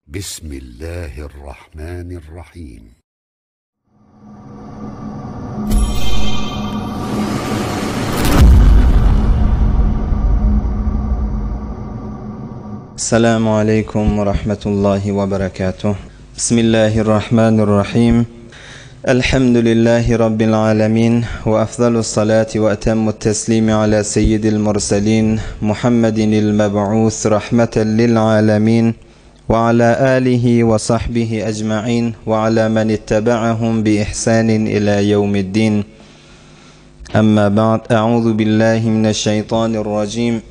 بسم الله الرحمن الرحيم السلام عليكم ورحمة الله وبركاته بسم الله الرحمن الرحيم الحمد لله رب العالمين وأفضل الصلاة وأتم التسليم على سيد المرسلين محمد المبعوث رحمة للعالمين وعلى آله وصحبه أجمعين وعلى من اتبعهم بإحسان إلى يوم الدين أما بعد أعوذ بالله من الشيطان الرجيم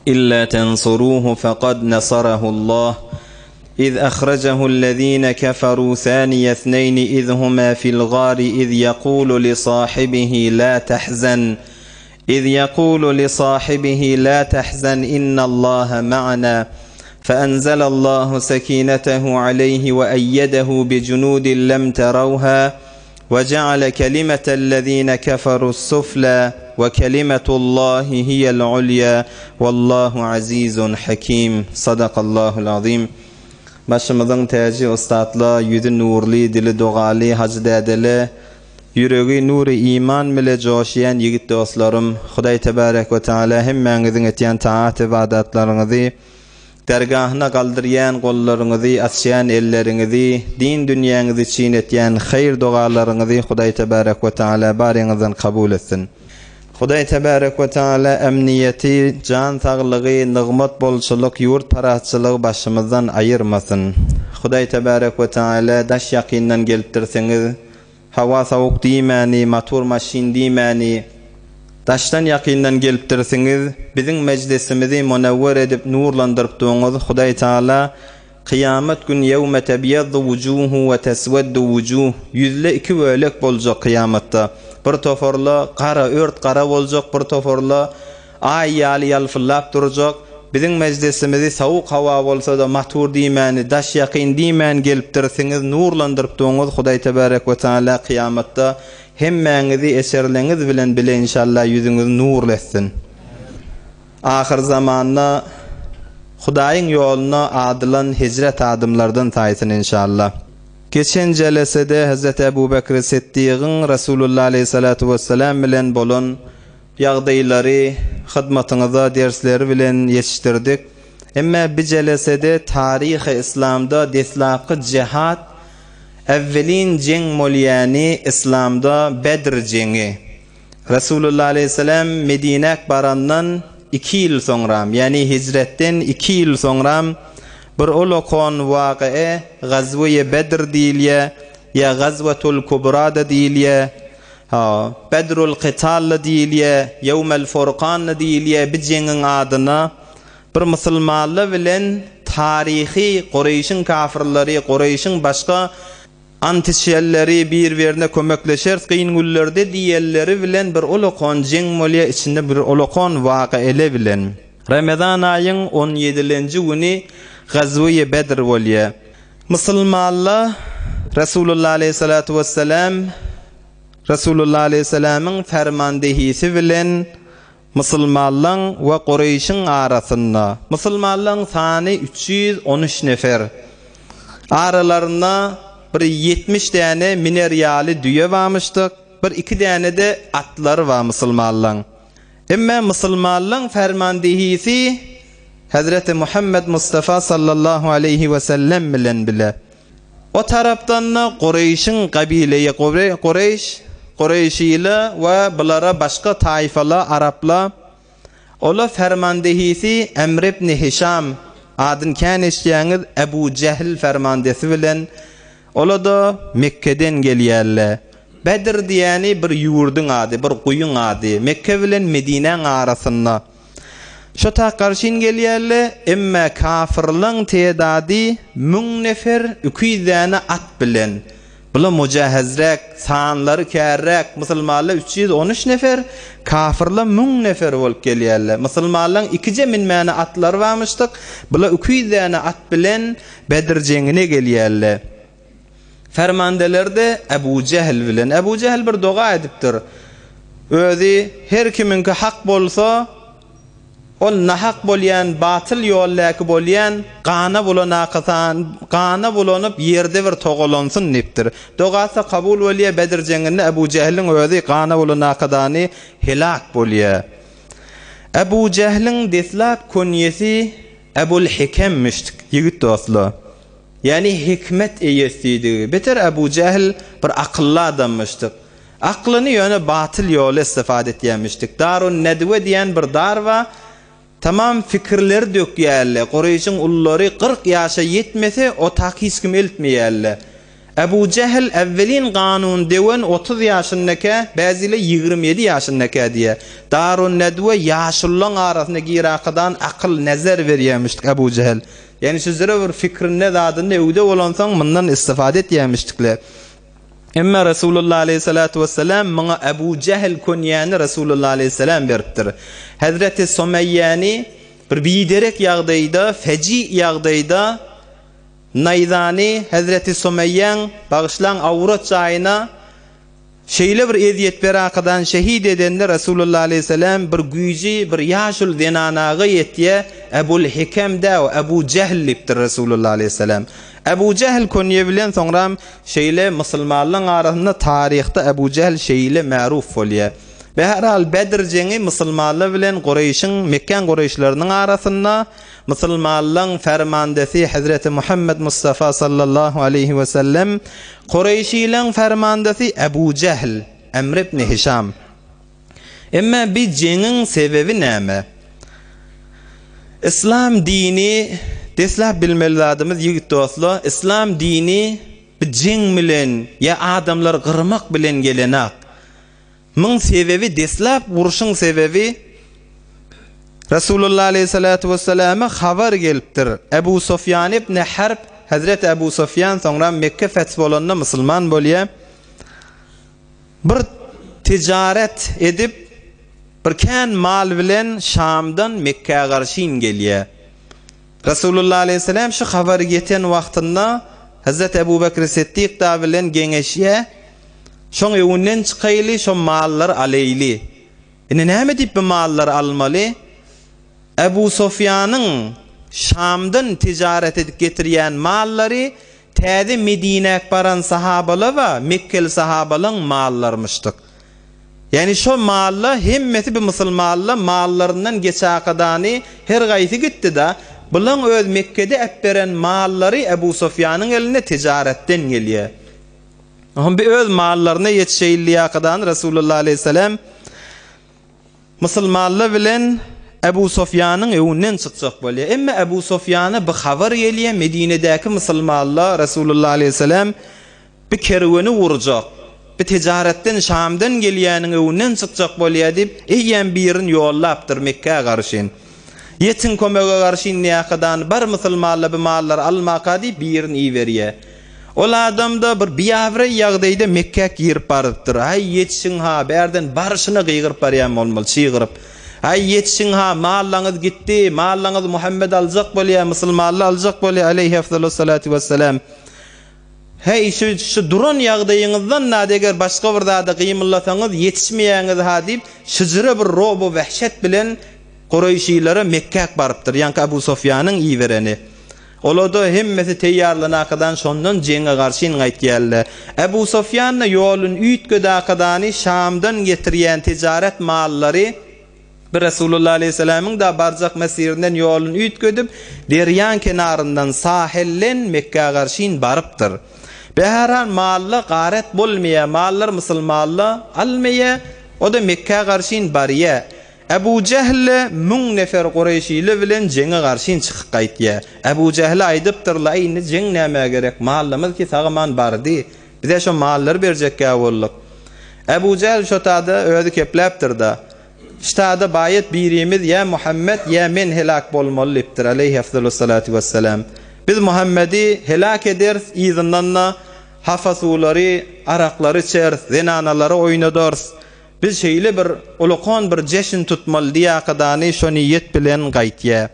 إلا تنصروه فقد نصره الله إذ أخرجه الذين كفروا ثاني اثنين إذ هما في الغار إذ يقول لصاحبه لا تحزن إذ يقول لصاحبه لا تحزن إن الله معنا فأنزل الله سكينته عليه وأيده بجنود لم تروها وجعل كلمة الذين كفروا السفلى وكلمة الله هي العليا والله عزيز حكيم صدق الله العظيم Başymyzyň täji ussatla, ýüzi nurly, dili dogaly, hajy dädele, ýüregi nury iman bile joşýan ýigit dostlarym, Hudaý tebarek we taala hemmäňiziň etýän taat-ybadatlaryňyzy, Dergahyna galdyrýan gollaryňyzy, açýan elleriňizi, din dünýäňiz üçin etýän haýyr dogalaryňyzy Hudaý Tebarek we Taala baryňyzdan kabul etsin. Hudaý Tebarek we Taala emniýeti, jan saglygy, nygmat bolçulyk, ýurt parahatçylygy başymyzdan aýyrmasyn. Hudaý Tebarek we Taala daş ýakyndan gelipdirsiňiz, Hawa sowuk diýmäni, matur maşyn diýmäni, daşdan ýakyndan gelipdirsiňiz, biziň mejlisimizi munewwer edip nurlandyrypdyňyz, Hudaý Taala kyýamat gün ýewme tebýeddu wujuhu we tesweddu wujuh, ýüzle iki bölek boljak kyýamatda, bir toparla gara ört gara boljak, bir toparla Aý ýaly ýalpyldap durjak biziň mejlisimizi sowuk hawa bolsa-da matur diýmäni, daş ýakyn diýmän gelipdirsiňiz, nurlandyrypdyňyz, Hudaý tebarek we taala kyýamatda hemmäňizi eserleňiz bilen bile inşallah ýüzüňizi nurly etsin. Ahyrzamanda Hudaýyň ýoluna adylan hijret adamlardan saýsyn inşallah. Geçen jelesede Hezreti Ebu Bekri Siddigyň Resulullah aleýhissalatu wessalam bilen bolan Ýagdaýlary hyzmatyňyza dersleri bilen ýetişdirdik. Emme bi jelesede taryhy yslamda deslapky jehat äwwelin jeň bolýany yslamda Bedr jeňi. Resulullah aleýhissalam Medinäk barandan iki ýyl soňram, ýagny hijretden iki ýyl soňram bir ulakan waky'e Gazweýe Bedr diýilýä ýa Gazwetul Kubra-da diýilýä. Ha, Bedrul Kytal-da diýilýä, Ýewmel Furkan-da diýilýä bi jeňiň adyna. Bir musulmanlar bilen taryhy Kureýşiň kafyrlary, Kureýşiň başga antiçelleri bir-birine kömekleşeris kyn günlerde diýenleri bilen bir ulakan jeň bolýa, içinde bir ulakan waka ele bilen. Remezan aýyň on ýedilenji güni Gazweýi Bedr bolýa. Musulmanlar Resulullah aleýhissalatu wessalam Resulullah aleýhissalamyň fermandehisi bilen musulmanlaň we Kureýşiň arasynda, musulmanlaň sany 313 nefer, aralarynda bir 70 däne miner ýaly düýe barmyşdyk, bir iki däne-de atlary bar musulmanlaň. Emme musulmanlaň fermandehisi Hezreti Muhammed Mustafa sallallahu aleýhi we sellem bilen bile. O tarapdan-da Kureýşiň gabileýi Kureýş, Kureýşile we bulara başga taýfala arapla ola fermandehisi Emr ibn Hişam adyny kän eşidýäňiz Ebu Jehl fermandesi bilen Ola-da Mekgeden gelýärler. Bedr diýýäni bir ýurduň ady, bir guýyň ady. Mekge bilen Medinäň arasynda. Şo tak garşyn gelýärler, emme kafyrlaň tedady müň nefer, 200 däne at bilen. Bula mujahezräk, sanlary kärräk, musulmanlar 313 nefer, kafyrlar müň nefer bolup gelýärler. Musulmanlaň ikije minmäne atlary barmyşdyk, bula 200 däne at bilen Bedr jeňine gelýärler. Fermandeler-de Ebu Jehl bilen. Ebu Jehl bir doga edipdir. Özi her kimiňki hak bolsa, Ol nahak bolýan, batyl ýoldaky bolýan, gana bulanakasan, gana bulanyp ýerde bir togalansyn diýipdir. Dogasy kabul bolýar, Bedr jeňinde Ebu Jähliň özi gana bulanakadany helak bolýar. Ebu Jähliň deslap künýesi Ebul Hikemmişdik, ýigit dostlar. Ýagny hikmet eýesi diýdigi. Beter Ebu Jähl bir akylly adammyşdyk. Aklyny ýöne batyl ýola istifade etýämişdik. Darun Nedwe diýen bir dar bar, tamam fikirleri dökýärler. Kureýşiň ululary 40 ýaşa ýetmese o tak hiç kim eltmeýärler. Ebu Jähl äwwelin kanun döwen 30 ýaşyndakä, bäziler 27 ýaşyndakä diýýär. Darun Nedwe ýaşululaň arasyna girakadan akyl, nezer berýämişdik Ebu Jähl. Ýagny sizlere bir fikrinde zadynda öwde bolansoň mundan istifade etýämişdikler. Emma Resulullah aleýhissalatu wessalam muňa Ebu Jähl künýäni Resulullah aleýhissalam beripdir. Hezreti Sumeýýäni bir biderek ýagdaýda, feji ýagdaýda naýzany Hezreti Sumeýýäň, bagyşlaň, awrat jaýyna Şeýle bir ezýet berakadan şehit edende Resulullah aleýhissalam bir güýji bir ýaşuly zenanaga ýetýä, Ebul Hekem dä o, Ebu Jähl diýipdir Resulullah aleýhissalam. Ebu Jähl künýe bilen soňram şeýle musulmanlaň arasynda taryhda Ebu Jähl şeýle märuf bolýa. Beherhal Bedr jeňi musulmanlar bilen Kureýşiň, Mekgäň Kureýşleriniň arasynda Musulmanlaň fermandesi Hezreti Muhammet Mustafa sallallahu aleýhi we sellem, Kureýşileň fermandesi Ebu Jähl, Emr ibn Hişam. Emma bi jeňiň sebebi näme? Yslam dini, deslap bilmeli zadymyz ýigit dostlar, yslam dini bi jeň bilen ýa adamlary gyrmak bilen gelenak. Muň sebebi deslap urşuň sebebi Resulullah aleýhissalatu wesselama habar gelipdir. Ebu Sufýan ibn Harb, Hezreti Ebu Sufýan soňra Mekge feth bolanda musulman bolýar. Bir tijaret edip, bir kän mal bilen Şamdan Mekgä garşyn gelýär. Resulullah aleýhissalam şu habary ýeten wagtynda Hezreti Ebu Bekri Siddik da bilen geňeşýär. Şoň öňünden çykaýly, şo mallary alaýly. Indi näme diýip bu mallary almaly? Ebu Sufýanyň Şamdan tijaret edip getirýän mallary täze Medinäk baran sahabalar we mekgeli sahabalaň mallarymyşdyk. Ýagny şo malla hemmesi bi musulmanla mallaryndan geçakadany her gaýsy gitdi-da, bulaň öz Mekgede äpberen mallary Ebu Sufýanyň eline tijaretden gelýär. Oňa bi öz mallaryna ýetişeýilliýakadan Resulullah aleýhissalam musulmanlar bilen Ebu Sufýanyň öňünden çykjak bolýar. Emma Ebu Sufýana bi habar gelýär, Medinedäki musulmanlar Resulullah aleýhissalam bi kerweni urjak, bi tijaretden Şamdan gelýäniň öňünden çykjak bolýar diýip, eýýäm birini ýollapdyr Mekgä garşyn. Ýetiň kömege garşyn diýakadan bar musulmanlar bi mallary almaka diýip birini iberýär. Ol adam-da bir biabraý ýagdaýda Mekgä girip barypdyr. Aý, ýetişiň-ha, bärden barşyna gygyryp barýan bolmaly, çygyryp. Aý, ýetişiň-ha, mallaňyz gitdi, mallaňyzy Muhammet aljak bolýar, musulmanlar aljak bolýar, aleýhi efdalus-salatu wessalam. Häý, şu, şu duran ýagdaýyňyzdan zat eger başga bir zada gymyllasaňyz, ýetişmeýäňiz-ha diýip, şyjyra bir rob-u-wehşet bilen Kureýşilere Mekgä barypdyr, ýaňky Abu Sufýanyň ibereni. Olar-da hemmesi teýýarlanakadan şondan jeňe garşyn gaýtýarlar. Ebu Sufýan-da ýoluny üýtgedakadany Şamdan getirýän tijaret mallary bir Resulullah aleýhissalamyň-da barjak mesirinden ýoluny üýtgedip, derýaň kenaryndan, sahilden Mekgä garşyn barypdyr. Bäherhal malla garet bolmaýar, mallar musulmanlar almaýar, o-da Mekgä garşyn barýar. Ebu Jähle müň nefer kureýşili bilen jeňe garşyn çykyp gaýtýar. Ebu Jähle aýdypdyr-la, Indi jeň nämä gerek, mallarymyz ki sag-aman bardy. Biz-ä şo mallary berjekgä bolduk. Ebu Jähl şo tada özi kepläpdir-da, Ştada baýat birimiz ýa Muhammet, ýa men heläk bolmaly diýipdir, aleýhi efdalus-salatu wessalam. Biz Muhammedi heläk ederis, yzyndan-da hapa suwlary, araklary içeris, zenanalary oýnadarys. Biz şeýle bir ulakan bir jeşn tutmaly diýakadany şo niýet bilen gaýtýa.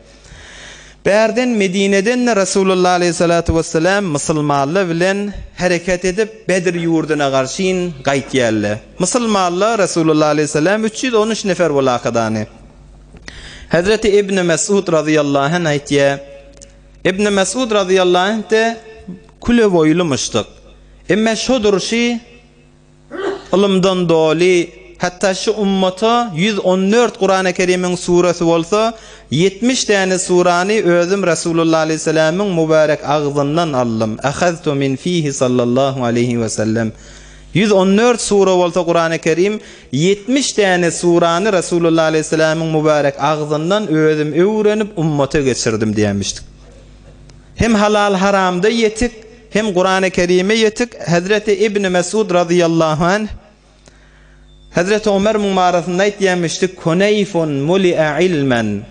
Bärden Medineden-de Resulullah aleýhissalatu wessalam musulmanlar bilen hereket edip Bedr ýurduna garşyn gaýtýarlar. Musulmanlar Resulullah aleýhissalam 313 nefer bolakadany. Hezreti Ibn Mesud razyýallahu anh aýtýar, Ibn Mesud razyýallahu anh-de küle boýlumyşdyk. Emme şo durşy ylymdan doly, hatda şu ummata 114 Kurany Kerimiň suresi bolsa, 70 däne surany özüm Resulullah aleýhissalamyň mübärek agzyndan aldym. Ahaztu min fihi sallallahu aleýhi we sellem. 114 sura bolsa Kurany Kerim, 70 däne surany Resulullah aleýhissalamyň mübärek agzyndan özüm öwrenip ummata geçirdim diýenmişdik. Hem halal-haramda ýetik, hem Kurany Kerime ýetik Hezreti Ibn Mesud razyýallahu anh Hezreti Omer muň barasynda aýtýanmyşdy, Kuneýfun muli'a ilmen.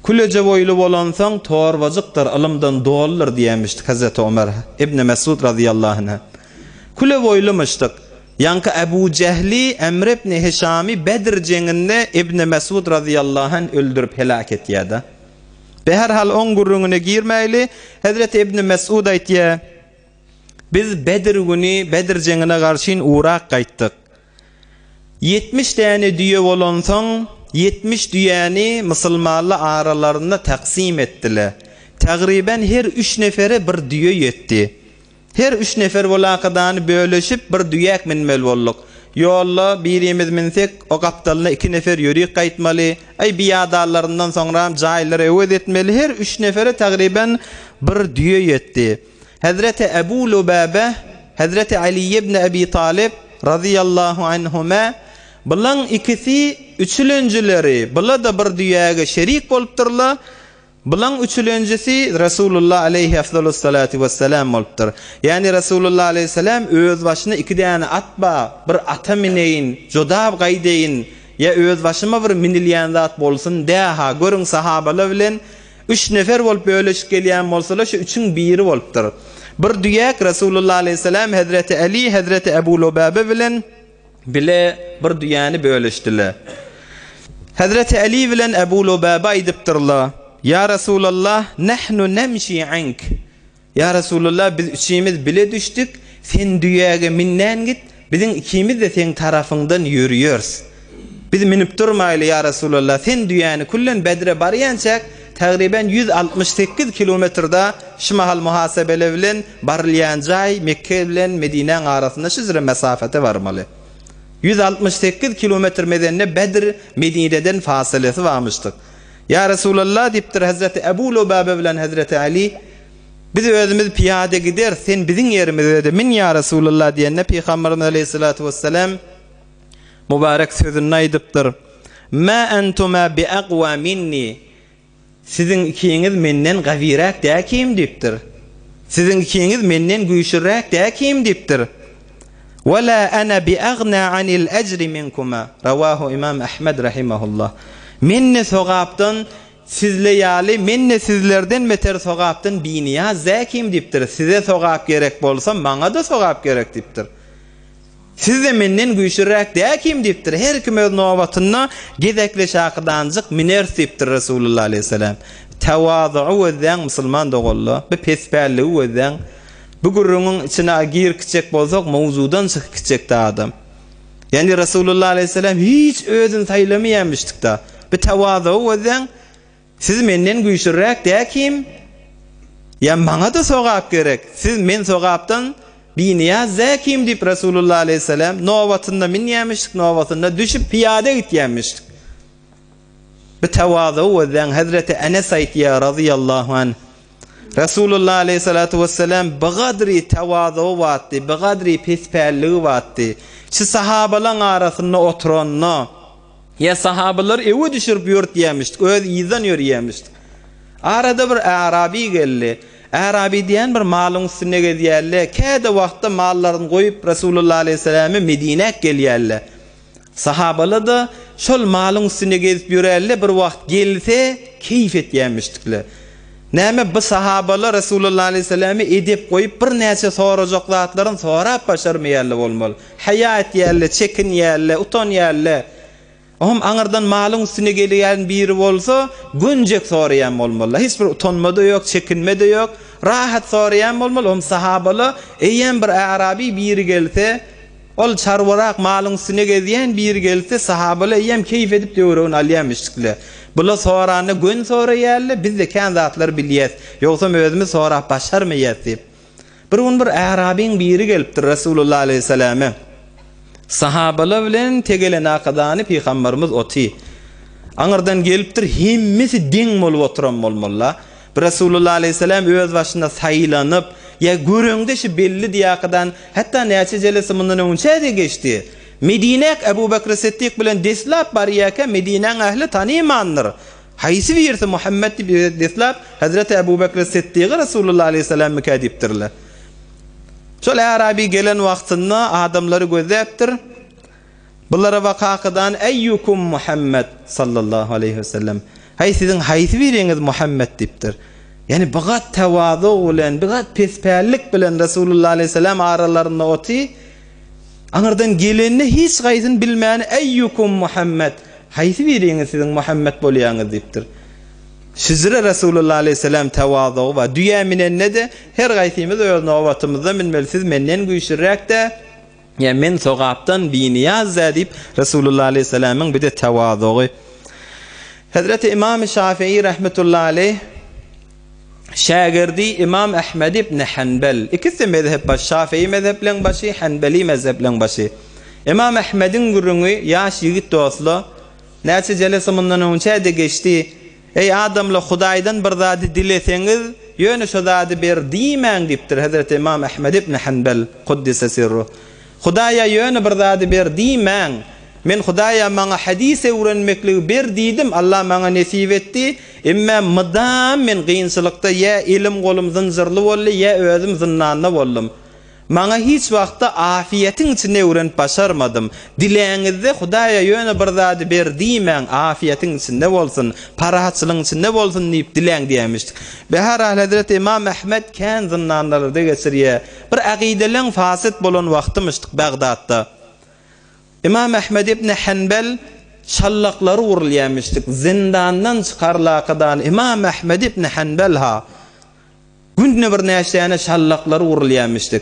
Küleje boýly bolansoň torbajykdyr, ylymdan doludyr diýenmişdik Hezreti Omer Ibn Mesud razyýallahu anha. Küle boýlumyşdyk. Ýaňky Ebu Jehli Emr ibn Hişamy Bedr jeňinde Ibn Mesud razyýallahu anh öldürip heläk etýär-de. Beherhal oň gürrüňine girmäýli. Hezreti Ibn Mesud aýtýar, Biz Bedr güni Bedr jeňine garşyn urak gaýtdyk. 70 däne düýe bolansoň, 70 düýäni musulmanlar aralarynda taksym etdiler. Tagryban her üç nefere bir düýe ýetdi. Her üç nefer bolakadany bölüşip bir düýäk münmeli bolduk. Ýolda birimiz münsek, o gapdalyna iki nefer ýörik gaýtmaly. Aý, biýadalaryndan soňram jaýlary öwez etmeli. Her üç nefere tagryban bir düýe ýetdi. Hezreti Ebu Lubäbe, Hezreti Aly ibn Ebi Talyp, razyýallahu anhuma, bulaň ikisi üçülenjileri, bula-da bir düýäge şerik bolupdyrlar. Bulaň üçülenjisi Resulullah aleýhi afdalus-salatu wessalam bolupdyr. Ýagny Resulullah aleýhissalam özbaşyna iki däne at bar, bir ata mineýin, jodab gaýdaýyn, ýa özbaşyma bir minilýän zat bolsun dä-ha, görüň sahabalar bilen üç nefer bolup bölüşip gelýän bolsalar şu üçüň biri bolupdyr. Bir düýäk Resulullah aleýhissalam Hezreti Äli, Hezreti Ebu Lubäbe bilen Bile bir düýäni bölüşdiler. Hezreti Äli bilen Ebu Lubäbe aýdypdyrlar, Ýa Resulallah, nahnu nemşi ank. Ýa Resulallah, biz üçimiz bile düşdük, sen düýäge minnän git, biziň ikimiz-de seň tarapyňdan ýörüýeris. Biz münüp durmaýly, ýa Resulallah, sen düýäni küllen Bedre barýançäk, tagryban 168 kilometrda şu mahal muhasebele bilen barylýan jaý Mekke bilen Medinäň arasynda şüzre mesafete barmaly. 168 kilometr mezende Bedr Medineden fasylesi barmyşdyk. Ýa Resulallah diýipdir Hezreti Ebu Lubäbe bilen Hezreti Ali, Biz özümiz pyýada gideris, sen biziň ýerimize-de min ýa Resulallah diýende Pygamberimiz aleýhissalatu wessalam mübarek sözünde aýdypdyr, Mä entuma bi agwa minni, Siziň ikiňiz menden gawyräk däkim diýipdir. Siziň ikiňiz menden güýçlüräk däkim diýipdir. Ve la ana bi agna anil ejri minkuma. Rawahu Imam Ahmed rahimahullah. Men-de sogapdan sizle ýaly, men-de sizlerden beter sogapdan binyýaz däkim diýipdir. Size sogap gerek bolsa, maňa-da sogap gerek diýipdir. Siz-de menden güýçlüräk däkim diýipdir. Her kim öz nobatynda gezekleşakydanjyk mineris diýipdir Resulullah aleýhissalam. Tewazugy gözläň musulman doganlar. Bu pespälligi gözläň. Bu gürrüňiň içine girip gitjek bolsak mowzudan çykyp gitjekdi adam. Ýagny Resulullah aleýhissalam hiç özüni saýlamaýanmyşdykda. Bu tewazugy gözläň. Siz menden güýçlüräk däkim? Ýa maňa-da sogap gerek, siz men sogapdan binyýaz däkim diýip Resulullah aleýhissalam nobatynda münýämişdik, nobatynda düşüp pyýada gitýämişdik. Bu tewazugy gözläň Hezreti Enes aýtýar razyýallahu anh. Resulullah aleýhissalatu wessalam bigadry tewazugy batdy, bigadry pespälligi batdy. Şu sahabalaň arasynda oturanda, Ýa sahabalar öwe düşürip ýörtýämişdik, öz yzdan ýörýämişdik. Arada bir ärabi geldi. Ärabi diýen bir malyň üstünde gezýärler. Käde wagtda mallaryny goýup Resulullah aleýhissalame Medinäk gelýärler. Sahabalar-da şol malyň üstünde gezip ýörärler, bir wagt gelse keýp etýämişdikler. Näme bu sahabalar Resulullah aleýhissalame edep goýup birnäçe sorajak zatlaryny sorap başarmaýarlar bolmaly. Haýa etýärler, çekinýärler, utanýarlar. Oňam aňyrdan malyň üstüne gelýän biri bolsa, gönjek soraýan bolmalylar. Hiç bir utanma-da ýok, çekinme-de ýok. Rahat soraýan bolmaly. Oňam sahabalar, eýýäm bir ärabi biri gelse. Ol çarwarak malyň üstüne gezýän biri gelse, sahabalar eýýäm keýp edip töweregini alýarmyşdykle. Bula soranda göni soraýarlar, biz-de kän zatlar bilýäs, ýogsam özümiz sorap başarmaýas diýip. Bir gün bir ärabyň biri gelipdir Resulullah aleýhissalame. Sahabalar bilen tegelenakadany pygambarymyz oty. Aňyrdan gelipdir, hemmesi deň bolup oturan bolmaly-la. Resulullah aleýhissalam öz başyna saýlanyp, ýa göreňde şi belli diýakadan, hatda näçe jelese mundan öňünçä-de geçdi. Medinäk Ebu Bekri Siddik bilen deslap barýarka Medinäň ähli tanymandyr. Haýsy birisi Muhammet diýip deslap Hezreti Ebu Bekri Siddigy Resulullah aleýhissalammyka diýipdirler. Şol ärabi gelen wagtynda adamlary gözläpdir. Bulara bakakadan Eýýukum Muhammet sallallahu aleýhi we sellem. Haý siziň haýsy biriňiz Muhammet diýipdir. Ýagny bigat tewazug bilen, bigat pespällik bilen Resulullah aleýhissalam aralarynda oty. Aňyrdan gelenini hiç gaýsyny bilmäni Eýýukum Muhammet. Haýsy biriňiz siziň Muhammet bolýaňyz diýipdir. Şijre Resulullah aleýhissalam tewazugy bar. Düýä minende-de her gaýsymyz öz nobatymyzda minmeli. Siz menden güýçliräk-dä. Ýa men sogapdan binyýaz-da diýip, Resulullah aleýhissalamyň bir-de tewazugy. Hezreti Ymamy Şafii rahmetullahi aleýh şägirdi Ymam Ahmed ibn Hanbel, ikisi-de mezhep başy, Şafii mezhepleň başy, Hanbeli mezhepleň başy. Ymam Ahmediň gürrüňi ýaş ýigit dostla, näçe jelese mundan öňçä-de geçdi, Eý, adamlar, Hudaýdan bir zady dileseňiz, ýöne şo zady ber diýmäň diýipdir hezreti Ymam Ahmed ibn Hanbel, kuddise sirruh. Hudaýa ýöne bir zady ber diýmäň. Men Hudaýa maňa hadys öwrenmekligi ber diýdim, Allah maňa nesip etdi, emmä mydam men gynçylykda ýa elim-golum zynjyrly boldy, ýa özüm zyndanda boldum. Maňa hiç wagtda afiýetiň içinde öwrenip başarmadym. Diläňizde Hudaýa ýöne bir zady ber diýmäň, afiýetiň içinde bolsun, parahatçylygyň içinde bolsun diýip diläň diýämişdik. Beherhal hezreti Ymam Ahmet kän zyndanlarda geçirýär. Bir akydeleň fasyt bolan wagtymyşdyk Bagdatda. Ymam Ahmet ibn Hanbel şallaklary urulýamişdik. Zyndandan çykarlakadan Ymam Ahmet ibn Hanbel ha. Günde bir näçe şallaklar urulýarmyşdyk.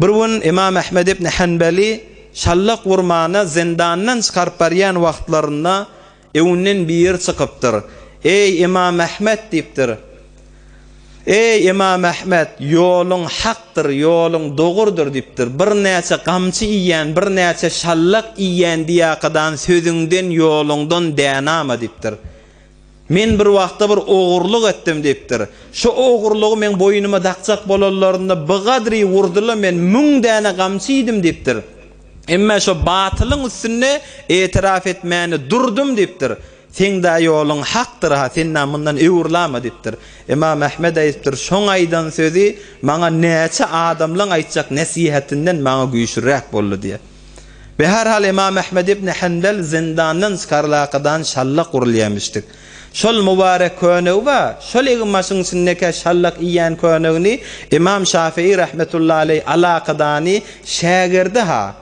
Bir gün Ymam Ahmed ibn Hanbeli şallak urmana zindandan çykaryp barýan wagtlarynda öňünden biri çykypdyr. Eý, Ymam Ahmed diýipdir. Eý, Ymam Ahmed, ýoluň hakdyr, ýoluň dogrudyr diýipdir. Birnäçe gamçy iýen, birnäçe şallak iýen diýakadan sözüňden, ýoluňdan dänama diýipdir. Men bir wagtda bir ogurlyk etdim diýipdir. Şo ogurlygy meň boýnuma dakjak bolanlarynda bygadry urdylar men müň däne gamçy iýdim diýipdir. Emme şo batylyň üstünde etiraf etmäni durdum diýipdir. Seň-dä ýoluň hakdyr-ha, sen-dä mundan öwrülama diýipdir. Ymam Ahmet aýdypdyr, Şoň aýdan sözi maňa näçe adamlaň aýtjak nesihetinden maňa güýçlüräk boldy diýýär. Beherhal Ymam Ahmed ibn Hanbel zyndandan çykarylakadan şallak urulýamişdik. Şol mübarek könegi bar, şol eginbaşyň içindekä şallak iýen könegini Ymam Şafii rahmetullahi aleý alakadany şägirdi-ha.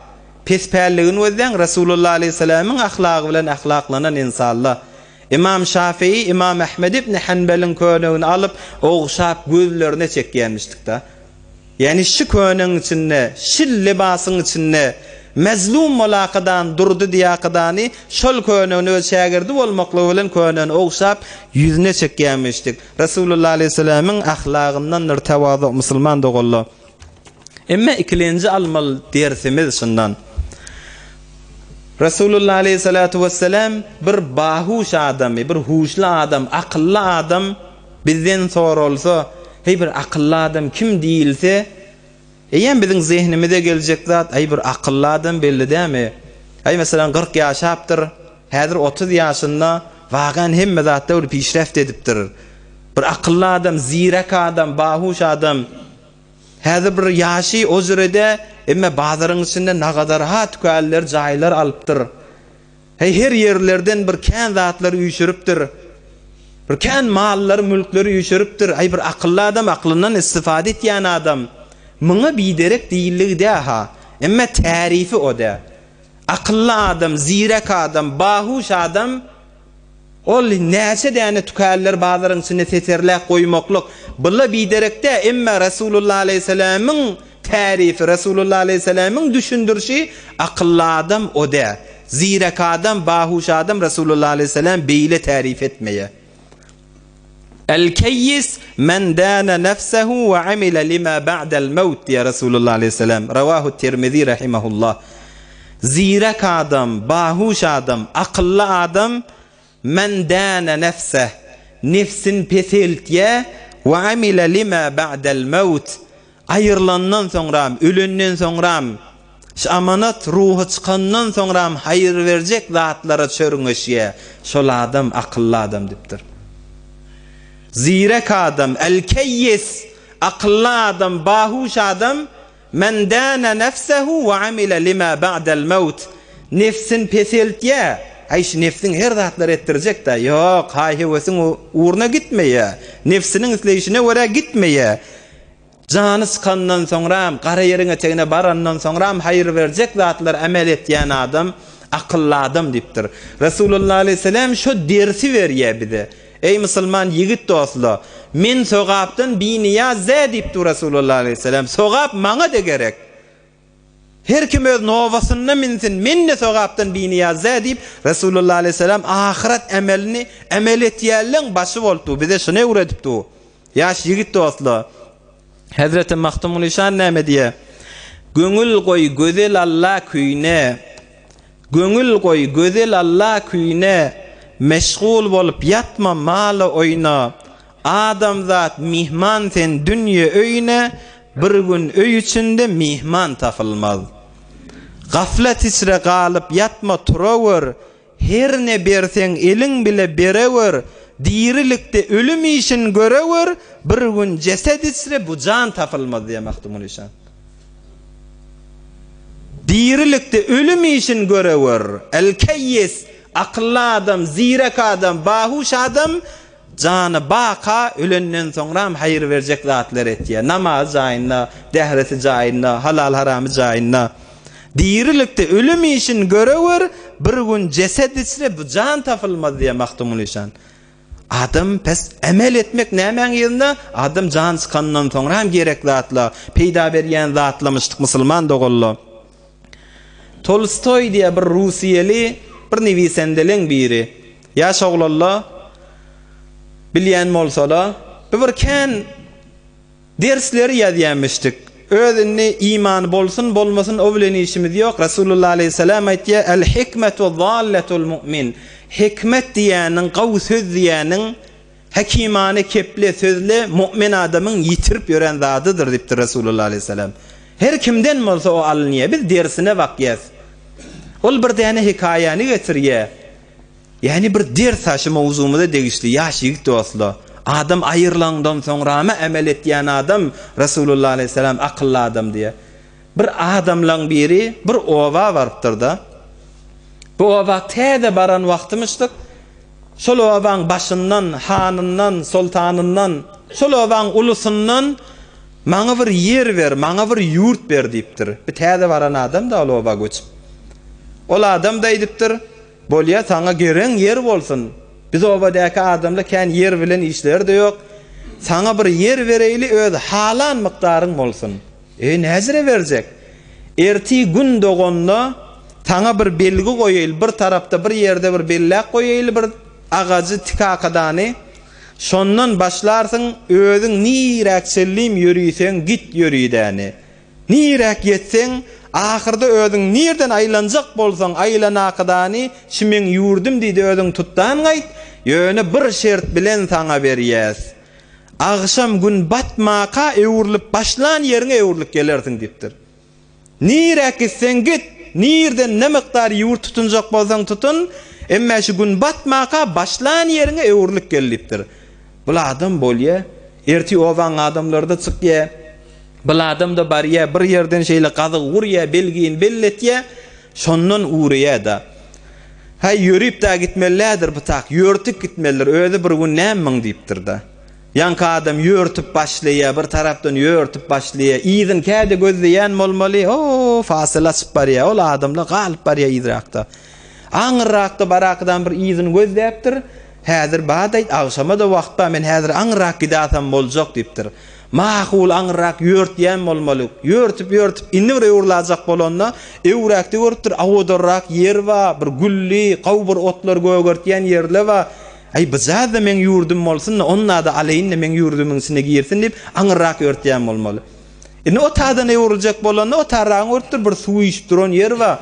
Pespälligini gözläň, Resulullah aleýhissalamyň ahlagy bilen ahlaklanan ynsanla. Ymam Şafii Ymam Ahmed ibn Hanbeliň könegini alyp, ogşap gözlerine çekýämişdik-da. Ýagny şi könegiň içinde, şil lybasyň içinde mezlum bolakadan durdy diýakadany şol könegini öz şägirdi bolmaklygy bilen könegini ogşap ýüzüne çekýämişdik. Resulullah aleýhissalamyň ahlagyndandyr tewazu musulman doganlar. Emme ikilenji almaly dersimiz şundan. Resulullah aleýhissalatu wessalam bir bahuş adamy, bir huşly adam, akylly adam Bizden soralsa, Heý bir akylly adam kim diýilse, eýýäm biziň zehnimize geljek zat, Aý bir akylly adam belli dämi? Aý meselem 40 ýaşapdyr, häzir 30 ýaşynda, wagan hemme zatda bir pişreft edipdir. Bir akylly adam, zirek adam, bahuş adam. Häzir bir ýaşy o jürede, emme bazaryň içinde nagadarha tükäller, jaýlar alypdyr. Heý, her ýerlerden bir kän zatlary üýşüripdir. Bir kän mallary, mülkleri üýşüripdir. Aý, bir akylly adam, aklyndan istifade etýän adam. Muňa biderek diýildigi dä-ha. Emme tärifi o dä. Akylly adam, zirek adam, bahuş adam ol näçe däne tükälleri bazaryň içinde seterläp goýmaklyk, bula biderek dä. Emme Resulullah aleýhissalamyň. tärifi, Resulullah aleýhissalamyň düşündirişi akylly adam o dä. Zirek adam, bahuş adam Resulullah aleýhissalam beýle tärif etmeýär. El-keýis men dâne nefsehu we amile lima ba'del mewt diýýär Resulullah aleýhissalam. Rawahu Tirmizi rahimehullah. Zirek adam, bahuş adam, akylly adam men dâne nefseh, nefsini peseltýär, we amile lima ba'del mewt, Aýrylandan soňram, ölenden soňram, şu amanat ruhy çykandan soňram haýyr berjek zatlara çörňeşýär. Şol adam akylly adam diýipdir. Zirek adam, el-keýýis, akylly adam, bahuş adam, men dâne nefsehu we amile lima ba'del mewt, nefsini peseltýär. Aý, şu nefsiň her zatlar etdirjek-dä. Ýok, haý-höwesiň ugruna gitmeýär. Nefsiniň isleýşine görä gitmeýär. Jany çykandan soňram, gara ýeriň etegine barandan soňram haýyr berjek zatlar amel etýän adam akylly adam diýipdir. Resulullah aleýhissalam şo dersi berýär bize. Eý musulman ýigit dostla, men sogapdan binyýaz dä diýipdir Resulullah aleýhissalam. Sogap maňa-da gerek. Her kim öz nobasynda minsin, men-de sogapdan binyýaz dä diýip, Resulullah aleýhissalam ahyret emelini emel etýänleň başy bolupdy, bize şuny öwredipdi. Ýaş ýigit dostlar, Hezreti Magtymguly şan näme diýýär? Göňül goý gözel Alla küýüne, Göňül goý gözel Alla küýüne, Meşgul bolup ýatma mala oýna, Adamzat myhman sen dünýe öýüne, Bir gün öý içinde myhman tapylmaz. Gaflat içre galyp ýatma turawör, Her ne berseň eliň bile berewör, Dirilikde ölüm işin görewör, Bir gün jeset içre bu jan tapylmaz diýýär Magtymguly şa. Dirilikde ölüm işin görewör. El-keýýis, akylly adam, zirek adam, bahuş adam Jany baka ölenden soňram haýyr berjek zatlar etýär. Namazy jaýynda, dähreti jaýynda, halal-haramy jaýynda. Dirilikde ölüm işin görewer, bir gün jeset içre bu jan tapylmaz diýýär Magtymguly işan. Adam pes emel etmek nämäň yzynda? Adam jan çykandan soňram gerek zatla, peýda berýän zatlamyşdyk musulman doganlar. Tolstoý diýe bir russiýaly bir niwisendeleň biri. Ýaş oglanla bilýän bolsala, bu bir kän dersleri ýazýamişdik. Öz indi imany bolsun, bolmasyn o bilen işimiz ýok. Rasulullah aleýhissalam aýtýar, El hikmetu zalletul mu'min. Hikmet diýýäniň, gowy söz diýýäniň Hekimane keple, sözle mu'min adamyň ýitirip ýören zadydyr diýipdir Resulullah aleýhissalam. Her kimden bolsa o alynýar. Biz dersine bakýas. Ol bir däne hekaýany getirýär. Ýagny bir ders-ha şu mowzugymyza degişli ýaş ýigit dostlar. Adam aýrylandan soňrama emel etýän adam Resulullah aleýhissalam akylly adam diýýär. Bir adamlaň biri bir oba barypdyr-da. Bu oba täze baran wagtymyşdyk. Şol obaň başyndan, hanyndan, soltanyndan, şol obaň ulusyndan maňa bir ýer ber, maňa bir ýurt ber diýipdir. Bir täze baran adam-da ol oba göçüp. Ol adam-da aýdypdyr, Bolýa, saňa gereň ýer bolsun. Biz obadaky adamlar kän ýer bilen işleri-de ýok. Saňa bir ýer bereýli, öz halan mukdaryň bolsun. E, näzire berjek? Ertir gün doganda saňa bir belgi goýaýly, bir tarapda, bir ýerde bir belläk goýaýly bir agajy, tikakadany. Şondan başlarsyň, özüň niräk çenlim ýöriseň, git ýöridäni. Niräk ýetseň, ahyrda özüň nirden aýlanjak bolsaň, aýlanakydany, şi meň ýurdum diý-de özüň tutdan gaýt, ýöne bir şert bilen saňa berýäs. Agşam gün batmaka öwrülip başlan ýeriňe öwrülip gelersiň diýipdir. Niräk gitseň git, nirden ne mukdar ýurt tutunjak bolsaň tutun, emmä şu gün batmaka başlan ýeriňe öwrülip gel diýipdir. Bul adam bolýa, ertir obaň adamlary-da çykýa, bul adam-da barýa, bir ýerden şeýle gazyg gurýa, belgini belletýä, şondan ugraýa-da. Häý, ýörüp-dä gitmelidir bu tak, ýörtüp gitmelidir, özi bir gün näme diýipdir-de. Ýaňky adam ýörtüp başlaýar, bir tarapdan ýörtüp başlaýar, yzyny käde gözleýän bolmaly, ho, fasyl açyp barýar, ol adamlar galyp barýar yzrakda. Aňyrrakda barakdan bir yzyny gözläpdir. Häzir badaýt, agşama-da wagt bar, men häzir aňryrak gidasam boljak diýipdir. Makul aňryrak ýörtýän bolmaly. Ýörtüp-ýörtüp indi bir öwrülajak bolanda, öwräkde görüpdir, awadanrak ýer bar, bir gülli, gowy bir otlar gögertýän ýerle bar. Aý, bujaz-da meň ýurdum bolsun-da, onda-da alaýyn-da meň ýurdumyň içine girsin diýip, aňryrak ýörtýän bolmaly. Indi o taýdan öwrüljek bolanda, o tarragyň görüpdir, bir suw içip duran ýer bar.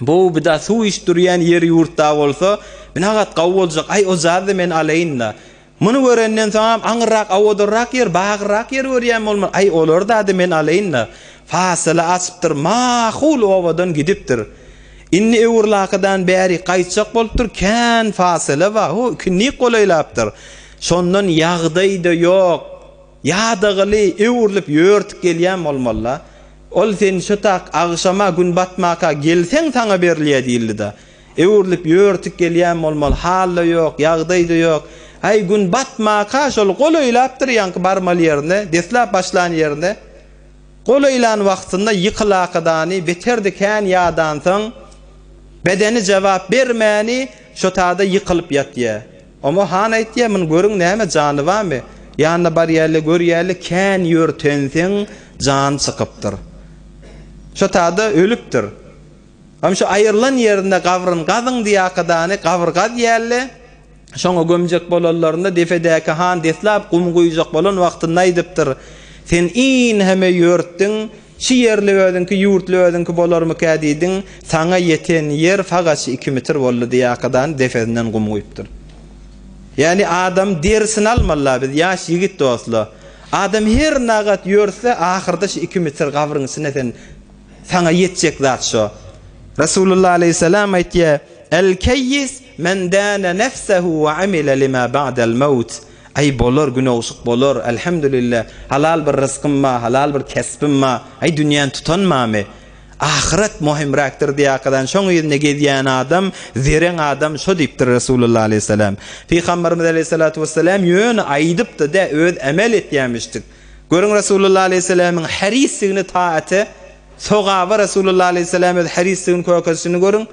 Bu bida suw içip durýan ýer ýurtda bolsa, binagat gawy boljak, aý ojazda men alaýyn-da. Muny görenden soňam aňyrrak awadanrak ýer, bagryrak ýer görýän bolmaly, aý olary-da-da men alaýyn-da. Fasyla açypdyr, makul obadan gidipdir. Indi öwürlakadan bärik gaýtjak bolupdyr, kän fasyla bar, ho, ikindik golaýlapdyr. Şondan ýagdaý-da ýok. Ýadagyly öwrülip ýörtüp gelýän bolmaly-la. Ol sen şu tak agşama gün batmaka gelseň saňa berilýä diýildi-da. Öwrülip ýörtüp gelýän bolmaly, hal-da ýok, ýagdaý-da ýok. Aý gün batmaka şol golaýlapdyr ýaňky barmaly ýerine, deslap başlan ýerine. Golaýlan wagtynda ýykylakadany beterdi kän ýadansoň, bedeni jabap bermäni şo tada ýykylyp ýatýa. Oňa han aýtýar, Muny görüň näme, jany barmy? Ýanyna barýarlar, görýärler, kän ýörtenseň jany çykypdyr. Şo tada ölüpdir. Hem şo aýrylan ýerinde gabryn gazyň diýakadany gabyr gazýarlar. Şoňa gömjek bolanlarynda depedäki han deslap gum guýjak bolan wagtynda aýdypdyr, Sen inheme ýörtdüň, şi ýerli özüňki, ýurtly özüňki bolarmykä diýdiň, saňa ýeten ýer fagaç iki mitr boldy diýakadany depesinden gum guýupdyr. Ýagny adam derisini almaly-la biz ýaş ýigit dostla. Adam her nagat ýörtse ahyrda şi iki mitr gabryň içinde sen saňa ýetjek zat şo. Resulullah aleýhissalam aýtýar, El-keýis men däne nefsehu we amile lima ba'del mewt. Aý bolar, gün ogşuk bolar, elhamdülillah, halal bir ryzkym bar, halal bir kesbim bar, aý dünýäni tutanmamy? Ahyret möhümräkdir diýakadan şoň yzynda gezýän adam, zereň adam şo diýipdir Resulullah aleýhissalam. Pygamberimiz aleýhissalatu wessalam ýöne aýdypdy dä, öz emel etýämişdik. Görüň Resulullah aleýhissalamyň harisligini taate, sogaba Resulullah aleýhissalam öz harisligini kökezişini görüň.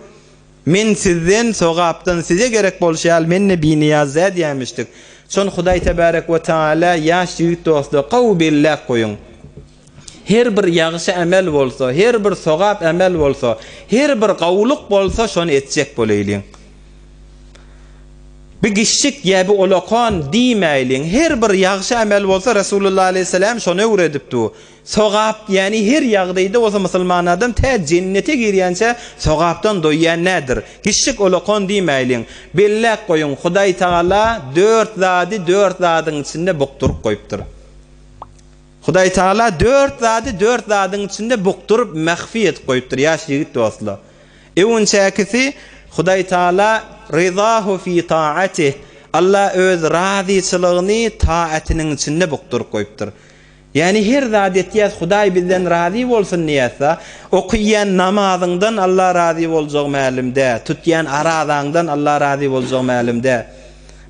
Men sizden, sogapdan size gerek bolşy ýaly men-de binyýaz dä diýämişdik. Şony Hudaý tebärek we taala ýaş ýigit dostlar gowy belläp goýuň. Her bir ýagşy emel bolsa, her bir sogap emel bolsa, her bir gowulyk bolsa şony etjek bolaýlyň. Bi giçjik ýa bi ulakan diýmäýliň. Her bir ýagşy emel bolsa Resulullah aleýhissalam şony öwredipdi. Sogap, ýagny her ýagdaýda bolsa musulman adam tä jennete girýänçä sogapdan doýýan nädir? Giçjik ulakan diýmäýliň. Belläp goýuň, Hudaý Tagala dört zady dört zadyň içinde bukduryp goýupdyr. Hudaý Tagala dört zady dört zadyň içinde bukduryp mahfi edip goýupdyr, ýaş ýigit dostlar. Öwünçäkisi Hudaý Tagala ryzahu fi taatih, Alla öz razyçylygyny taatynyň içinde bukduryp goýupdyr. Ýagny her zat etýäs Hudaý bizden razy bolsun diýäsda, okyýan namazyňdan Alla razy boljagy mälim dä, tutýan arazaňdan Alla razy boljagy mälim dä.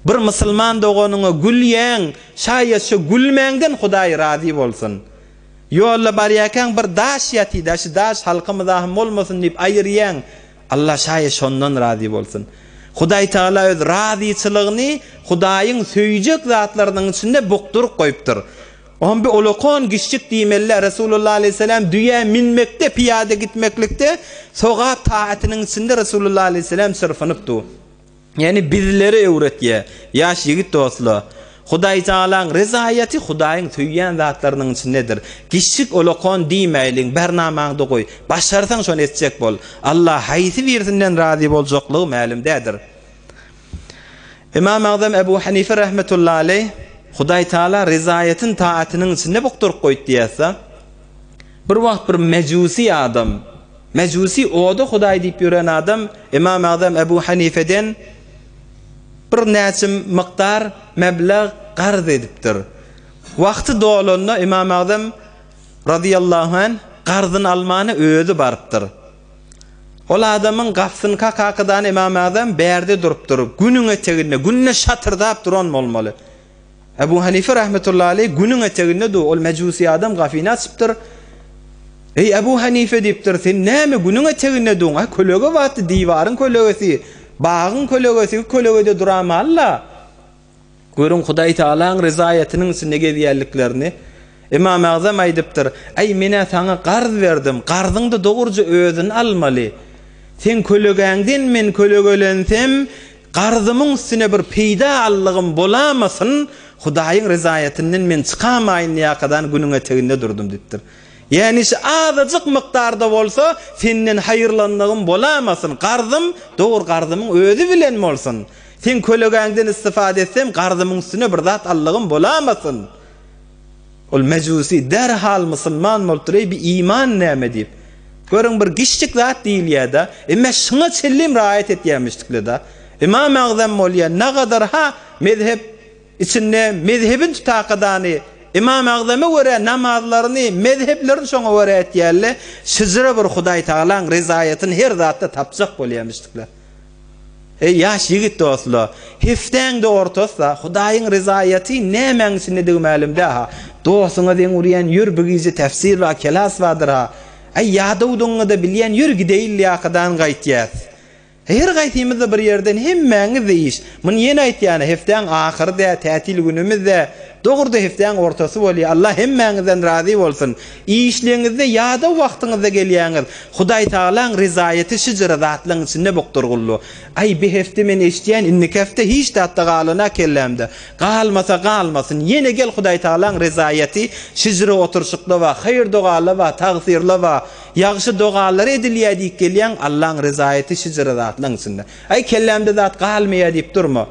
Bir musulman doganyňa gülýäň, şaýat şo gülmäňden Hudaý razy bolsun. Ýolda barýarkaň bir daş ýatyda şu daş halka myzahym bolmasyn diýip aýyrýaň, Alla şaýat şondan razy bolsun. Hudaý Tagala öz razyçylygyny Hudaýyň söýjek zatlarynyň içinde bukduryp goýupdyr. Oňa bir ulakan giçjik diýmeliler. Resulullah aleýhissalam düýä minmekde, pyýada gitmeklikde sogap taatynyň içinde Resulullah aleýhissalam çyrpynypdy. Ýagny bizlere öwretýär. Ýaş ýigit dostlar, Hudaý Tagalaň rezaýaty Hudaýyň söýýän zatlarynyň içindedir. Giçjik ulakan diýmäýliň, bernamaňda goý. Başarsaň şony etjek bol. Allah haýsy birisinden razy boljaklygy mälim dädir. Ymam Agzam Ebu Hanife rahmetullahi aleýh, Hudaý Tagala rezaýatyny taatynyň içinde bukduryp goýdy diýýärse, bir wagt bir mejusi adam, Mejusi oda Hudaý diýip ýören adam Ymam Agzam Ebu Hanifeden bir näçe mukdar meblag garz edipdir. Wagty dolanda Ymam Agzam razyýallahu anh garzyny almana özi barypdyr. Ol adamyň gapysyny kakakydany Ymam Agzam bärde durupdyr. Günüň eteginde, günde şatyrdap duran bolmaly. Ebu Hanife rahmetullahi aleýh günüň eteginde dur. Ol mejusi adam gafyny açypdyr. Eý Ebu Hanife diýipdir, sen näme günüň eteginde duň? A kölege batdy, diwaryň kölegesi. Bagyň kölegesi kölegede duramaly-la. Görüň, Hudaý Tagalaň ryzaýatynyň içinde gezýänliklerini. Ymam Agzam aýdypdyr, Äý, men-ä saňa garz berdim, garzyň-da dogruja özüni almaly. Seň kölegäňden men kölegelensem, garzymyň üstüne bir peýda aldygym bolamasyn, Hudaýyň ryzaýatyndan men çykamaýyn diýakadan günüň eteginde durdum diýipdir. Ýäni şu azajyk mukdarda bolsa, senden haýyrlandygym bolamasyn, garzym, dogry garzymyň özi bilen bolsun. Seň kölegäňden istifade etsem, garzymyň üstüne bir zat aldygym bolamasyn. Ol mejusi derhal musulman bolupdyr, eý bi iman näme diýip. Görüň bir giçjik zat diýilýär-de, emma şuňa çenlem raýat etýärmişdikle-de. Ymam Agzam bolýar, nagadar ha mezhep içinde mezhebini tutakadany, Ymam Agzama görä namazlaryny, mezheplerini şoňa görä etýärle, şyjra bir Hudaý Tagalaň rezaýatyny her zatda tapjak bolýarmyşdykle. Eý, ýaş ýigit dostla, hepdäň-de ortasy-da, Hudaýyň ryzaýaty nämäň içindedigi mälim dä-ha. Dostuňa zeň urýan, ýör bu gije tefsir bar, kelas bardyr-ha. Äý, ýadawdygyňy-da bilýän, ýör gideýin lýakadan gaýtýas. Her gaýsymyz-da bir ýerden, hemmäňiz-de iş. Muny ýene aýtýan-a, hepdäň ahyry dä, tätil günümiz-dä. Dogruda hepdäň ortasy bolýa. Allah hemmäňizden razy bolsun. Işleňizde ýadaw wagtyňyzda gelýäňiz. Hudaýtagalaň rezaýeti şyjyra zatlaň içinde bokdur gullu. Aý bi hepde men eşdýän indiki hepde hiç zatda galana kellämde. Galmasa galmasyn. Ýene gel Hudaýtagalaň rezaýeti şyjyra oturşykda ba, haýyr dogala ba, tagsyrla ba, ýagşy dogalar edilýä diýip gelýäň Allaň rezaýeti şyjyra zatlaň içinde. Aý kellämde zat galmaýa diýip durma.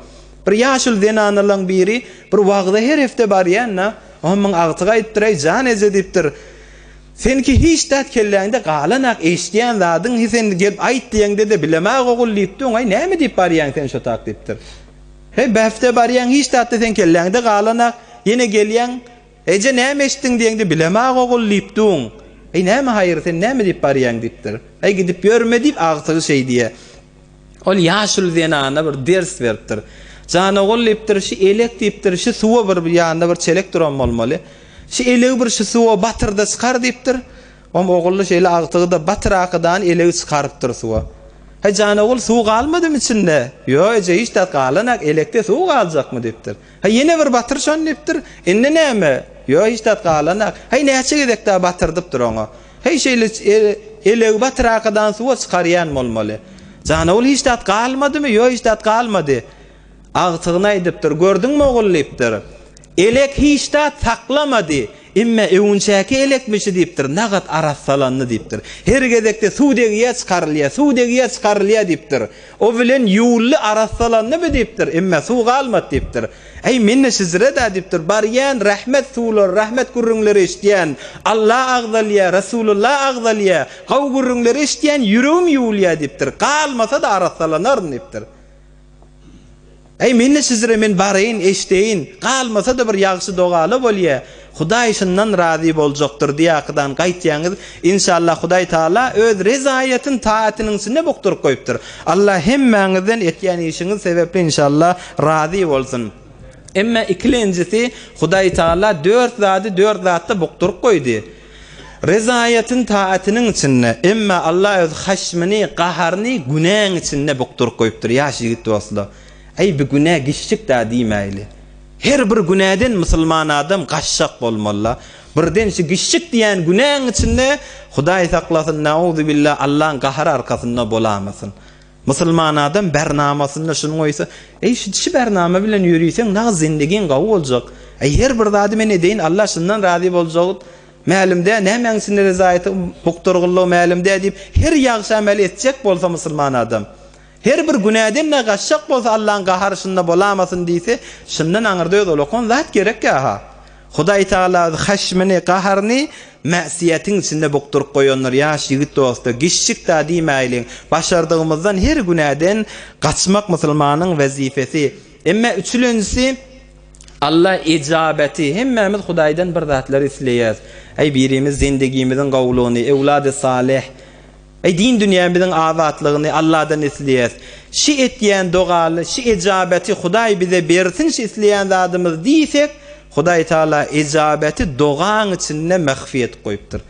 Bir ýaşuly zenanalaň biri bir wagza her hepde barýan-da, oňa muň agtygy aýdypdyr, Eý, jan eje diýipdir, Seňki hiç zat kelläňde galanak, eşidýän zadyň hi sen gelip aýt diýeňde-de bilemag ogul diýipdi, oňa, Eý, näme diýip barýaň sen şo tak diýipdir. Heý, bähde barýaň, hiç zat-da seň kelläňde galanak, ýene gelýäň, Eje, näme eşitdiň diýeňde bilemag ogul diýipdi oň. Eý, näme haýyr, sen näme diýip barýaň diýipdir. Eý, gidip ýörme diýip agtygy şeý diýýär. Ol ýaşuly zenana bir ders beripdir. Jan ogul diýipdir, şi elek diýipdir, şi suwa bir ýanynda bir çelek duran bolmaly. Şi elegi bir şi suwa batyrda çykar diýipdir. Om ogully şeýle agtygy-da batyrakydany elegi çykarypdyr suwa. Heý jan ogul suw galmadymy içinde? Ýo eje hiç zat galanak, elekde suw galjakmy diýipdir. Heý ýene bir batyr şony diýipdir. Indi näme? Ýo hiç zat galanak. Heý näçe gezek dagy batyrdypdyr oňa. Heý şeýle elegi batyrakadan suwa çykarýan bolmaly. Janogul hiç zat galmadymy? Ýok hiç zat galmady. Agtygyna aýdypdyr, gördüňmi ogul diýipdir. Elek hiç zat saklamady. Emme öwünçäki elekmişi diýipdir, nagat arassalandy diýipdir. Her gezekde suw degýä çykarylýa, suw degýä çykarylýa diýipdir. O bilen ýuwuldy arassalandymy diýipdir. Emme suw galmady diýipdir. Äý, men-de şizire-dä diýipdir. Barýan, rähmet suwlary, rähmet gürrüňleri eşidýän. Alla agzalýa, Resulullah agzalýa. Gowy gürrüňleri eşidýän, ýüregim ýuwulýa diýipdir. Galmasa-da arassalanaryn diýipdir. Äý, men-de şizire, men baraýyn, eşdeýin. Galmasa-da bir ýagşy doga-la bolýa. Hudaý şundan razy boljakdyr diýakydan gaýtýaňyz. Inşallah Hudaý Taala öz rezaýatyny taatynyň içinde bukduryp goýupdyr. Allah hemmäňizden etýän işiňiz sebäpli inşallah razy bolsun. Emme ikilenjisi Hudaý Taala dört zady dört zatda bukduryp goýdy. Rezaýatyny taatynyň içinde. Emme Allah öz haşmyny, gaharyny günäň içinde bukduryp goýupdyr ýaş ýigit dostlar. Eý bi günä giçjik da diýmäýli. Her bir günäden musulman adam gaçjak bolmalyda. Birden şu giçjik diýen günäň içinde Hudaý saklasyn nauzubilla Allaň gahary arkasynda bolamasyn. Musulman adam bernamasynda şuny goýsa, eý şu şu bernama bilen ýöriseň nagyz zindigiň gawy boljak. Eý her bir zady men edeýin Allah şundan razy boljagy mälim dä, nämäň içinde rezaýeti bukdurgynlygy mälim dä diýip her ýagşy amel etjek bolsa musulman adam. Her bir günäden-de gaçjak bolsa Allaň gahary şunda bolamasyn diýse, şundan aňyrda öz olakan zat gerekkä-ha. Hudaý Tagala öz haşmyny, gaharyny mäsiýetiň içinde bukduryp goýandyr ýaş ýigit dosta, giçjik-da diýmäýliň, başardygymyzdan her günäden gaçmak musulmanyň wezipesi. Emme üçülenjisi, Alla ejabeti, hemmämiz Hudaýdan bir zatlar isleýäs. Äý birimiz zendigimiziň gowulygyny, ewlady salyh, Eý din dünýämiziň abatlygyny Alladan isleýäs. Şi etýän dogaly, şi ejabeti Hudaý bize bersin şi isleýän zadymyz diýsek, Hudaý Taala ejabeti dogaň içinde mahfi edip goýupdyr.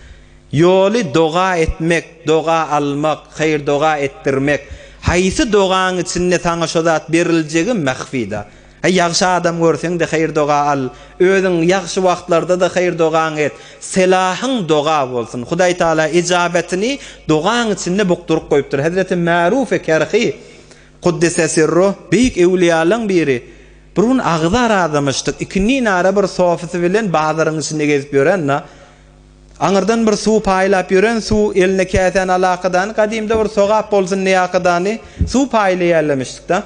Ýoly doga etmek, doga almak, haýyr doga etdirmek. Haýsy dogaň içinde saňa şo zat beriljegi mahfida. Heý, ýagşy adam görseň-de haýyr-doga al, özüň ýagşy wagtlarda-da haýyr-dogaňy et. Selahyň doga bolsun. Hudaý Tagala ijabetini dogaň içinde bukduryp goýupdyr. Hezreti Märufi Kerhi, Kuddise sirruh, beýik öwlüýalaň biri, bir gün agzy arazamyşdyk, ikindin ara bir sofysy bilen bazaryň içinde gezip ýören-de, Aňyrdan bir suw paýlap ýören suw eline käsäni alakadany gadymda bir sogap bolsun diýakadany suw paýlaýarlamışdyk-da.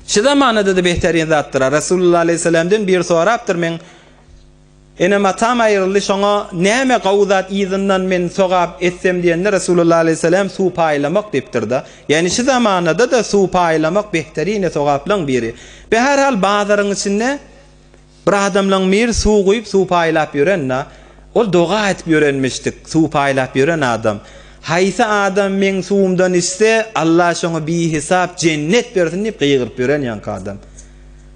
Şu zamanada-da behterin zatdyr-a. Resulullah aleýhissalamdan biri sorapdyr meň enem-atam aýryldy şoňa näme gowy zat yzyndan men sogap etsem diýende Resulullah aleýhissalam suw paýlamak diýipdir-de. Ýagny şu zamanada-da suw paýlamak behterine sogaplaň biri. Beherhal bazaryň içinde Bir adamlaň biri suw guýup suw paýlap ýören-da, ol doga edip ýörenmişdik, suw paýlap ýören adam. Haýsy adam meň suwumdan içse, Allah şoňa bihisap jennet bersin diýip gygyryp ýören ýaňky adam.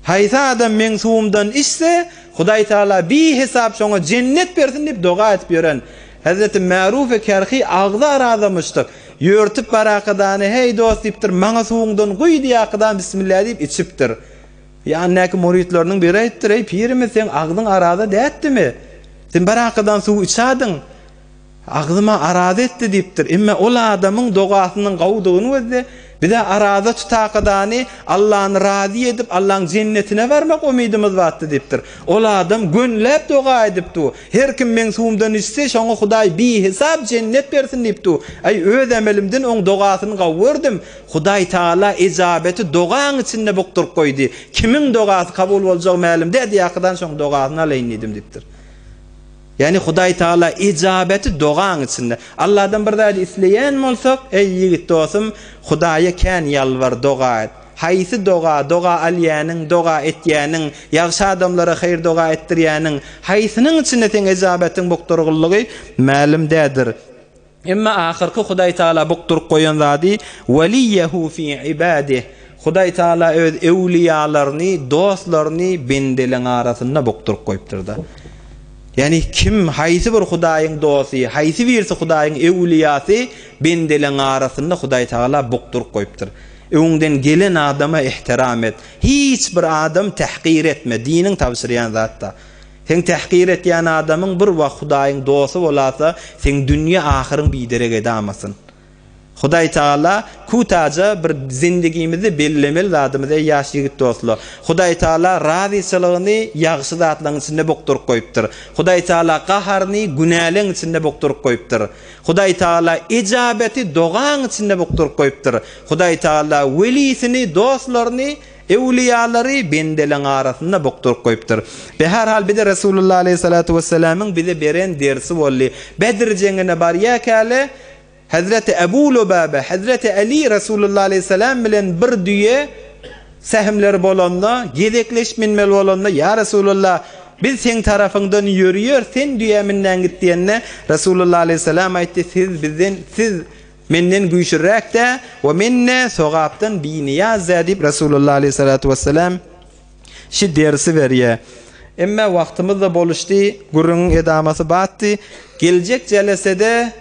Haýsy adam meň suwumdan içse, Hudaý Tagala bihisap şoňa jennet bersin diýip doga edip ýören. Hezreti Märufi Kerhi agzy arazamyşdyk. Ýörtüp barakadany, Heý dost diýipdir, maňa suwuňdan guý diýakadany bismillah diýip içipdir. Ýanyndaky müritleriniň biri aýtdyr, Eý, pirimiz, seň agzyň araza dätdimi? Sen bir arkadan suw içädiň. Agzym-a araza etdi diýipdir. Emme ol adamyň dogasynyň gowudygyny gözle, biz-ä araza tutakadany Allany razy edip, Allaň jennetine barmak umydymyz batdy diýipdir. Ol adam gönüläp doga edip dur. Her kim meň suwumdan içse, şoňa Hudaý bihisap jennet bersin diýip dur. Aý, öz emelimden oň dogasyny gawy gördüm. Hudaý Tagala ejabeti dogaň içinde bukduryp goýdy. Kimiň dogasy kabul boljagy mälim däl, diýakydan şoň dogasyny alaýyn diýdim diýipdir. Ýagny Hudaý Tagala ejabeti dogaň içinde. Alladan bir zady isleýän bolsak, eý ýigit dosum, Hudaýa kän ýalbar, doga et. Haýsy doga, doga alýanyň, doga etýäniň, ýagşy adamlara haýyr-doga etdirýäniň, haýsynyň içinde seň ejabetiň bukdurgyllygy mälim dädir. Emma ahyrky Hudaý Tagala bukduryp goýan zady, Weliýehu fi ibadih, Hudaý Tagala öz öwliýalaryny, dostlaryny bendeleň arasynda bukduryp goýupdyr-da. Ýagny kim, haýsy bir Hudaýyň dosty, haýsy birisi Hudaýyň öwliýasy bendeleň arasynda Hudaý Tagala bukduryp goýupdyr. Öňüňden gelen adama ehtiram et. Hiç bir adam tähkir etme, diniň tabşyrýan zatda. Seň tähkir etýän adamyň bir wagt Hudaýyň dosty bolasa, seň dünýe ahyryň biderek edamasyn. Hudaý Tagala kutaja bir zindigimizde bellemeli zadymyz eý ýaş ýigit dostlar. Hudaý Tagala razyçylygyny ýagşy zatlaryň içinde bukduryp goýupdyr. Hudaý Tagala gaharyny günäleň içinde bukduryp goýupdyr. Hudaý Tagala ejabeti dogaň içinde bukduryp goýupdyr. Hudaý Tagala welisini, dostlaryny Öwlüýalary bendeleň arasynda bukduryp goýupdyr. Beherhal bize Resulullah aleýhissalatu wessalamyň bize beren dersi boldy. Bedr jeňine barýakäle Hezreti Ebu Lubaba, Hezreti Ali Resulullah aleýhissalam bilen bir düýe sähimleri bolanda, gezekleşip minmeli bolanda, Ýa Resulullah, biz seň tarapyňdan ýörüýeris, sen düýä minmän git diýende, Resulullah aleýhissalam aýtdy, Siz bizden, siz Menden güýçlüräk-dä we men-de sogapdan binyýaz-dä diýip, Resulullah aleýhissalatu wessalam şi dersi berýär. Emme wagtymyz-da boluşdy, gürrüňiň edamasy batdy. Geljek jelesede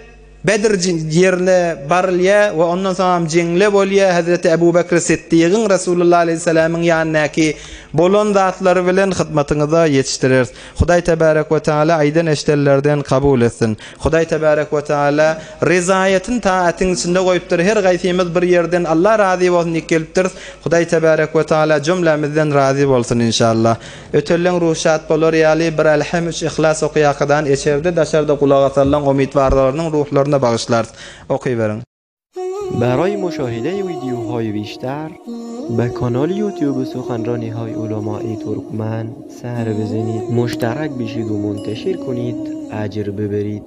Bedr ýerine barylýar we ondan soňam jeňle bolýar. Hezreti Ebu Bekr Siddigiň Resulullah aleýhissalamyň ýanyndaky bolan zatlary bilen hyzmatyňyza ýetişdireris. Hudaý tebärek we taala aýdan eşdenlerden kabul etsin. Hudaý tebärek we taala rezaýetini taatyň içinde goýupdyr. Her gaýsymyz bir ýerden Allah razy bolsun diýip gelipdiris. Hudaý tebärek we taala jümlämizden razy bolsun inşallah. Ötelleň ruhy şat bolar ýaly bir Elhem üç Yhlas okyýakadan eçerde daşarda gulak asanlaň umytwarlarynyň ruhlaryna bagyşlarys. Okyberiň. برای مشاهده ویدیوهای بیشتر به کانال یوتیوب سخنرانی های علمای ترکمن سر بزنید مشترک بشید و منتشر کنید اجر ببرید.